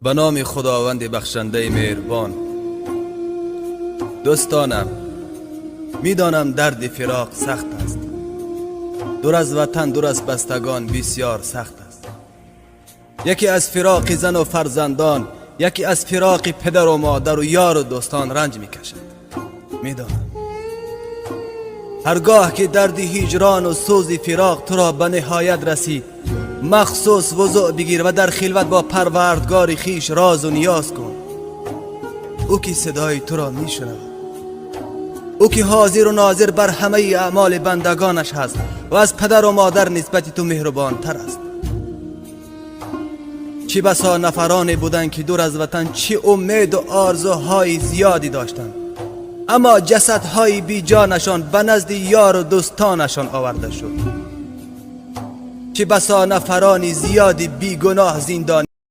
Ба номи Худованди бахшандаи меҳрубон. Дӯстонам, медонам, дарди фироқ сахт аст. Дур аз ватан, дур аз бастагон бисёр сахт аст. Яке аз фироқи зану фарзандон, яке аз фироқи падару модару ёру дӯстон ранҷ мекашад. Медонам, ҳаргоҳ ки дарди ҳиҷрону сӯзи фироқ туро ба ниҳоят расид, махсус вузӯ бигир ва дар хилват бо Парвардгори хиш розу ниёз кун. Ӯ ки садои туро мешунавад, ӯ ки ҳозиру нозир бар ҳамаи аъмоли бандагонаш ҳаст ва аз падару модар нисбати ту меҳрубонтар аст. Чӣ басо нафароне буданд, ки дур аз ватан чӣ умеду орзуҳои зиёде доштанд, аммо ҷасадҳои беҷонашон ба назди ёру дӯстонашон оварда шуд. Чӣ басо нафарони зиёди бегуноҳ зиндонӣ